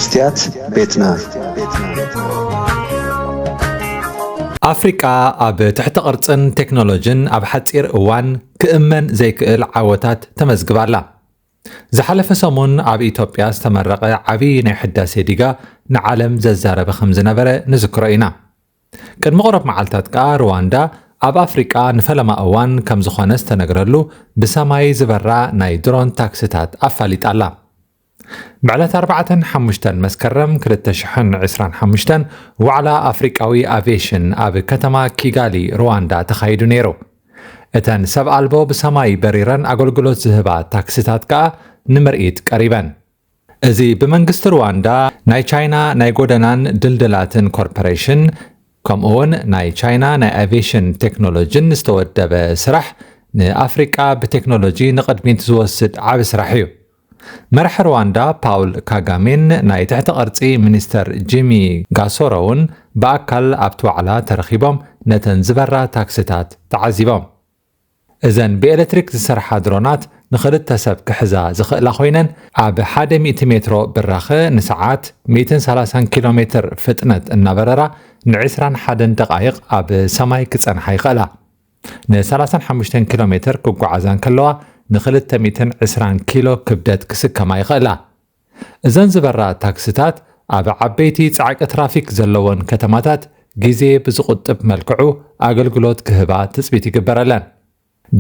ስትያት ቤትና። ኣፍሪቃ ኣብ ትሕቲ ቅርጽን ቴክኖሎጂን ኣብ ሓጺር እዋን ክእመን ዘይክእል ዓወታት ተመዝግባላ። ዝሓለፈ ሰሙን ኣብ ኢትዮጵያ ዝተመረቐ ዓብዪ ናይ ሕዳሴ ዲጋ ንዓለም ዘዛረበ ከም ዝነበረ ንዝክሮ ኢና። ቅድሚ ቁሩብ መዓልታት ከኣ ሩዋንዳ ኣብ ኣፍሪቃ ንፈለማ እዋን ከም ዝኾነ ዝተነግረሉ ብሰማይ ዝበራ ናይ ድሮን ታክስታት ኣፋሊጣ ኣላ። ብዕለት ኣርባዕተን ሓሙሽተን መስከረም ክልተ ሽሕን ዕስራን ሓሙሽተን ዋዕላ ኣፍሪቃዊ ኣቪዬሽን ኣብ ከተማ ኪጋሊ ሩዋንዳ ተኻይዱ ነይሩ። እተን ሰብ ኣልቦ ብሰማይ በሪረን ኣገልግሎት ዝህባ ታክስታት ከኣ ንምርኢት ቀሪበን። እዚ ብመንግስቲ ሩዋንዳ ናይ ቻይና ናይ ጎደናን ድልድላትን ኮርፖሬሽን ከምኡውን ናይ ቻይና ናይ ኣቪዬሽን ቴክኖሎጂን ዝተወደበ ስራሕ ንኣፍሪቃ ብቴክኖሎጂ ንቕድሚት ዝወስድ ዓቢ ስራሕ እዩ። መራሒ ሩዋንዳ ፓውል ካጋሜን ናይ ትሕቲ ቅርጺ ሚኒስተር ጂሚ ጋሶሮ እውን ብኣካል ኣብቲ ዋዕላ ተረኺቦም ነተን ዝበራ ታክስታት ተዓዚቦም። እዘን ብኤሌክትሪክ ዝሰርሓ ድሮናት ንኽልተ ሰብ ክሕዛ ዝኽእላ ኮይነን ኣብ ሓደ ሚእቲ ሜትሮ ብራኸ ንሰዓት ሚእትን ሰላሳን ኪሎ ሜትር ፍጥነት እናበረራ ን ዕስራን ሓደን ደቓይቕ ኣብ ሰማይ ክጸንሓ ይኽእላ። ን ሰላሳን ሓሙሽተን ኪሎ ሜትር ክጓዓዛ እንከለዋ ን ክልተ ሚእትን ዕስራን ኪሎ ክብደት ክስከማ ይኽእላ። እዘን ዝበራ ታክስታት ኣብ ዓበይቲ ጻዕቂ ትራፊክ ዘለወን ከተማታት ግዜ ብዝቑጥብ መልክዑ ኣገልግሎት ክህባ ትጽቢት ይግበረለን።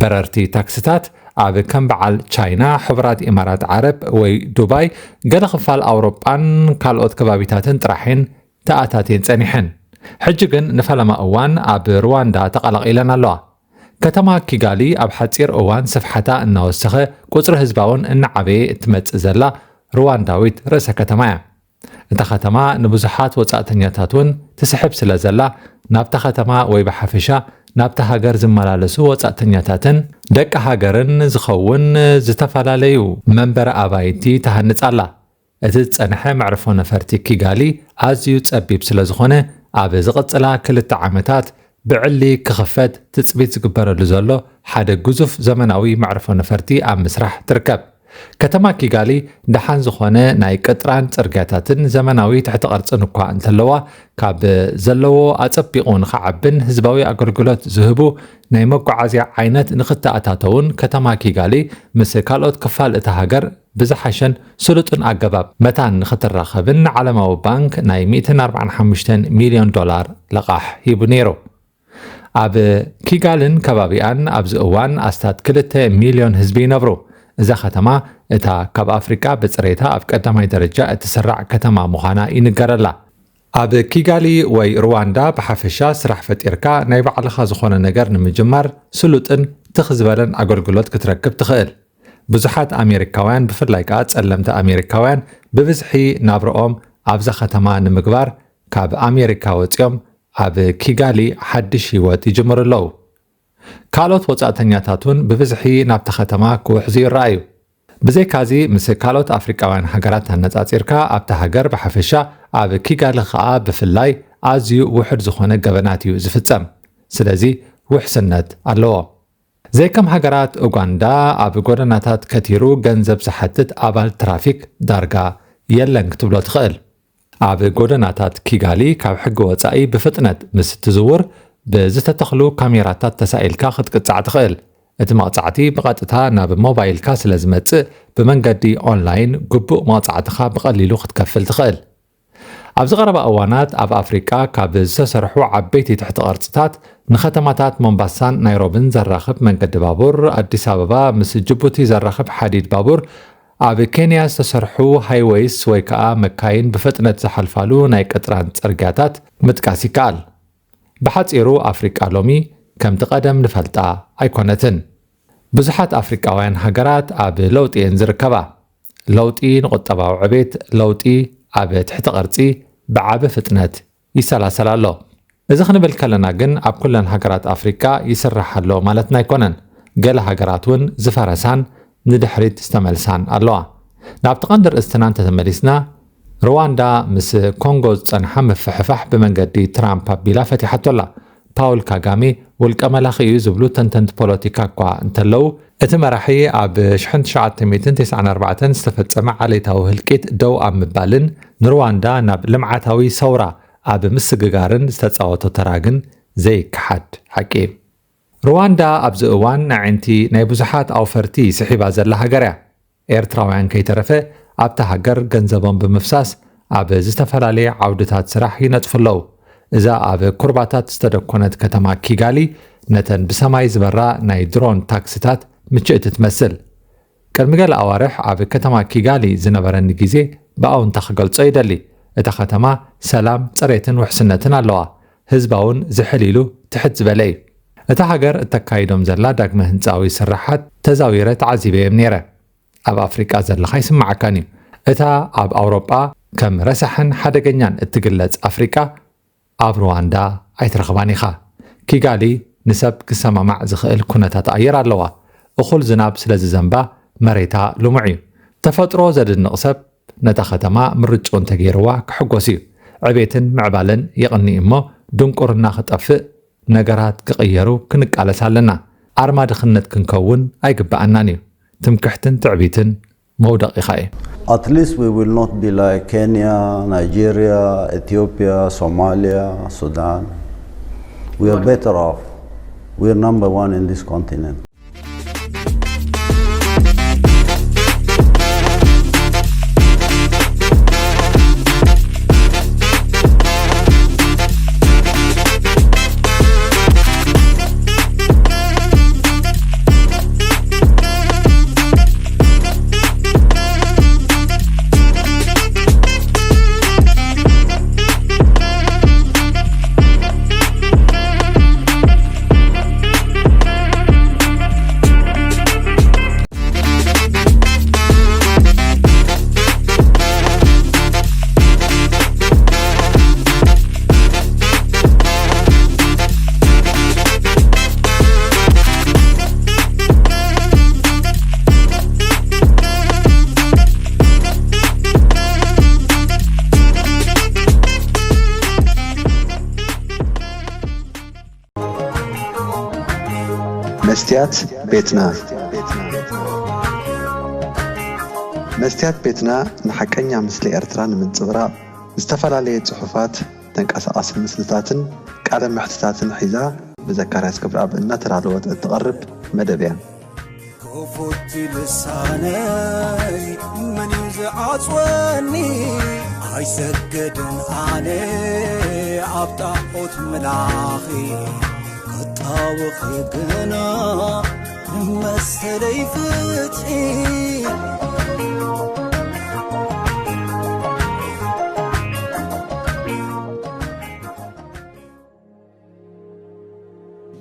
በረርቲ ታክስታት ኣብ ከም በዓል ቻይና፣ ሕቡራት ኢማራት ዓረብ ወይ ዱባይ፣ ገለ ክፋል ኣውሮጳን ካልኦት ከባቢታትን ጥራሕ እየን ተኣታትየን ጸኒሐን። ሕጂ ግን ንፈለማ እዋን ኣብ ሩዋንዳ ተቐላቒለን ኣለዋ። ከተማ ኪጋሊ ኣብ ሓጺር እዋን ስፍሓታ እናወሰኸ ቁጽሪ ህዝባ እውን እናዓበየ እትመጽእ ዘላ ሩዋንዳዊት ርእሰ ከተማ እያ። እታ ከተማ ንብዙሓት ወጻእተኛታት እውን ትስሕብ ስለ ዘላ ናብታ ከተማ ወይ ብሓፈሻ ናብታ ሃገር ዝመላለሱ ወጻእተኛታትን ደቂ ሃገርን ዝኸውን ዝተፈላለዩ መንበሪ ኣባይቲ ትሃንጽ ኣላ። እቲ ዝጸንሐ መዕርፎ ነፈርቲ ኪጋሊ ኣዝዩ ጸቢብ ስለ ዝኾነ ኣብ ዝቕጽላ ክልተ ዓመታት ብዕሊ ክኽፈት ትጽቢት ዝግበረሉ ዘሎ ሓደ ግዙፍ ዘመናዊ መዕርፎ ነፈርቲ ኣብ ምስራሕ ትርከብ። ከተማ ኪጋሊ ደሓን ዝኾነ ናይ ቅጥራን ጽርግያታትን ዘመናዊ ትሕቲ ቅርጽን እኳ እንተለዋ ካብ ዘለዎ ኣጸቢቑ ንኽዓብን ህዝባዊ ኣገልግሎት ዝህቡ ናይ መጓዓዝያ ዓይነት ንኽተኣታተውን ከተማ ኪጋሊ ምስ ካልኦት ክፋል እታ ሃገር ብዝሓሸን ስሉጥን ኣገባብ መታን ንኽትራኸብን ንዓለማዊ ባንክ ናይ ሚእትን ኣርባዓን ሓሙሽተን ሚልዮን ዶላር ለቓሕ ሂቡ ነይሩ። ኣብ ኪጋልን ከባቢኣን ኣብዚ እዋን ኣስታት ክልተ ሚልዮን ህዝቢ ይነብሩ። እዛ ከተማ እታ ካብ ኣፍሪቃ ብጽሬታ ኣብ ቀዳማይ ደረጃ እትስራዕ ከተማ ምዃና ይንገረላ። ኣብ ኪጋሊ ወይ ሩዋንዳ ብሓፈሻ ስራሕ ፈጢርካ ናይ ባዕልኻ ዝኾነ ነገር ንምጅማር ስሉጥን ትኽ ዝበለን ኣገልግሎት ክትረክብ ትኽእል። ብዙሓት ኣሜሪካውያን ብፍላይ ከኣ ጸለምቲ ኣሜሪካውያን ብብዝሒ ናብርኦም ኣብዛ ከተማ ንምግባር ካብ ኣሜሪካ ወጺኦም ኣብ ኪጋሊ ሓድሽ ህይወት ይጅምሩ ኣለዉ። ካልኦት ወጻእተኛታት እውን ብብዝሒ ናብታ ከተማ ክውሕዙ ይረኣዩ። ብዘይካዚ ምስ ካልኦት ኣፍሪቃውያን ሃገራት ኣነጻጺርካ ኣብታ ሃገር ብሓፈሻ ኣብ ኪጋሊ ከኣ ብፍላይ ኣዝዩ ውሑድ ዝኾነ ገበናት እዩ ዝፍጸም። ስለዚ ውሕስነት ኣለዎ። ዘይከም ሃገራት ኡጋንዳ ኣብ ጎደናታት ከቲሩ ገንዘብ ዝሓትት ኣባል ትራፊክ ዳርጋ የለን ክትብሎ ትኽእል። ኣብ ጎደናታት ኪጋሊ ካብ ሕጊ ወጻኢ ብፍጥነት ምስ ትዝውር ብዝተተኽሉ ካሜራታት ተሳኢልካ ክትቅጻዕ ትኽእል። እቲ መቕጻዕቲ ብቐጥታ ናብ ሞባይልካ ስለ ዝመጽእ ብመንገዲ ኦንላይን ግቡእ መቕጻዕትኻ ብቐሊሉ ክትከፍል ትኽእል። ኣብዚ ቀረባ እዋናት ኣብ ኣፍሪቃ ካብ ዝተሰርሑ ዓበይቲ ትሕቲ ቅርጽታት ንከተማታት ሞምባሳን ናይሮብን ዘራኽብ መንገዲ ባቡር ኣዲስ ኣበባ ምስ ጅቡቲ ዘራኽብ ሓዲድ ባቡር ኣብ ኬንያ ዝተሰርሑ ሃይወይስ ወይ ከዓ መካይን ብፍጥነት ዝሓልፋሉ ናይ ቅጥራን ጽርግያታት ምጥቃስ ይከኣል። ብሓጺሩ ኣፍሪቃ ሎሚ ከምቲ ቀደም ንፈልጣ ኣይኮነትን። ብዙሓት ኣፍሪቃውያን ሃገራት ኣብ ለውጢ እየን ዝርከባ። ለውጢ ንቁጠባዊ ዕቤት፣ ለውጢ ኣብ ትሕቲ ቅርጺ ብዓቢ ፍጥነት ይሰላሰል ኣሎ። እዚ ክንብል ከለና ግን ኣብ ኩለን ሃገራት ኣፍሪቃ ይስራሕ ኣሎ ማለትና ኣይኮነን። ገለ ሃገራት እውን ዝፈረሳን ንድሕሪት ዝተመልሳን ኣለዋ። ናብቲ ቀንዲ ርእስትና እንተተመሊስና ሩዋንዳ ምስ ኮንጎ ዝጸንሓ ምፍሕፋሕ ብመንገዲ ትራምፕ ኣቢላ ፈቲሓቶ ኣላ። ፓውል ካጋሜ ውልቀ መላኺ እዩ ዝብሉ ተንተንቲ ፖለቲካ እኳ እንተለዉ፣ እቲ መራሒ ኣብ ሽሕን ትሽዓተ ሚእትን ተስዓን ኣርባዕተን ዝተፈጸመ ዓሌታዊ ህልቂት ደው ኣብ ምባልን ንሩዋንዳ ናብ ልምዓታዊ ሰውራ ኣብ ምስግጋርን ዝተጻወቶ ተራ ግን ዘይከሓድ ሓቂ እዩ። ሩዋንዳ ኣብዚ እዋን ኣዒንቲ ናይ ብዙሓት ኣውፈርቲ ስሒባ ዘላ ሃገር እያ። ኤርትራውያን ከይተረፈ ኣብታ ሃገር ገንዘቦም ብምፍሳስ ኣብ ዝተፈላለየ ዓውድታት ስራሕ ይነጥፉ ኣለዉ። እዛ ኣብ ኩርባታት ዝተደኮነት ከተማ ኪጋሊ ነተን ብሰማይ ዝበራ ናይ ድሮን ታክሲታት ምችእቲ ትመስል። ቅድሚ ገለ ኣዋርሕ ኣብ ከተማ ኪጋሊ ዝነበረኒ ግዜ ብኣውንታ ክገልጾ ይደሊ። እታ ከተማ ሰላም፣ ጽሬትን ውሕስነትን ኣለዋ። ህዝባ እውን ዝሕል ኢሉ ትሕት ዝበለ እዩ። እታ ሃገር እተካይዶም ዘላ ዳግመ ህንጻዊ ስራሓት ተዛዊረ ተዓዚበዮም ነይረ። ኣብ ኣፍሪቃ ዘለኻ ይስምዓካን እዩ። እታ ኣብ ኣውሮጳ ከም ረሳሕን ሓደገኛን እትግለጽ ኣፍሪቃ ኣብ ሩዋንዳ ኣይትረኽባን ኢኻ። ኪጋሊ ንሰብ ክሰማማዕ ዝኽእል ኩነታት ኣየር ኣለዋ። እኹል ዝናብ ስለ ዝዘንባ መሬታ ልሙዕ እዩ። ተፈጥሮ ዘድንቕ ሰብ ነታ ከተማ ምርጭኡ እንተገይርዋ ክሕጎስ እዩ። ዕቤትን ምዕባለን የቕኒ እሞ ድንቁርና ክጠፍእ፣ ነገራት ክቕየሩ ክንቃለስ ኣለና። ኣርማ ድኽነት ክንከውን ኣይግብኣናን እዩ። ትምክሕትን ትዕቢትን መውደቒኻ እዩ። At least we will not be like Kenya, Nigeria, Ethiopia, Somalia, Sudan. We are better off. We are number one in this continent. መስትያት ቤትና። መስትያት ቤትና ንሓቀኛ ምስሊ ኤርትራ ንምንጽብራቕ ዝተፈላለየ ጽሑፋት፣ ተንቀሳቓሲ ምስልታትን ቃለ መሕትታትን ሒዛ ብዘካርያስ ገብረኣብ እናተዳለወት እትቐርብ መደብ እያ። ክፉት ልሳነይ መን እዩ ዝዓጽወኒ? ኣይሰግድን ኣነ ኣብ ጣዖት ምላኺ፣ ክጣወኺ ግና ንመሰለይ ፍትሒ።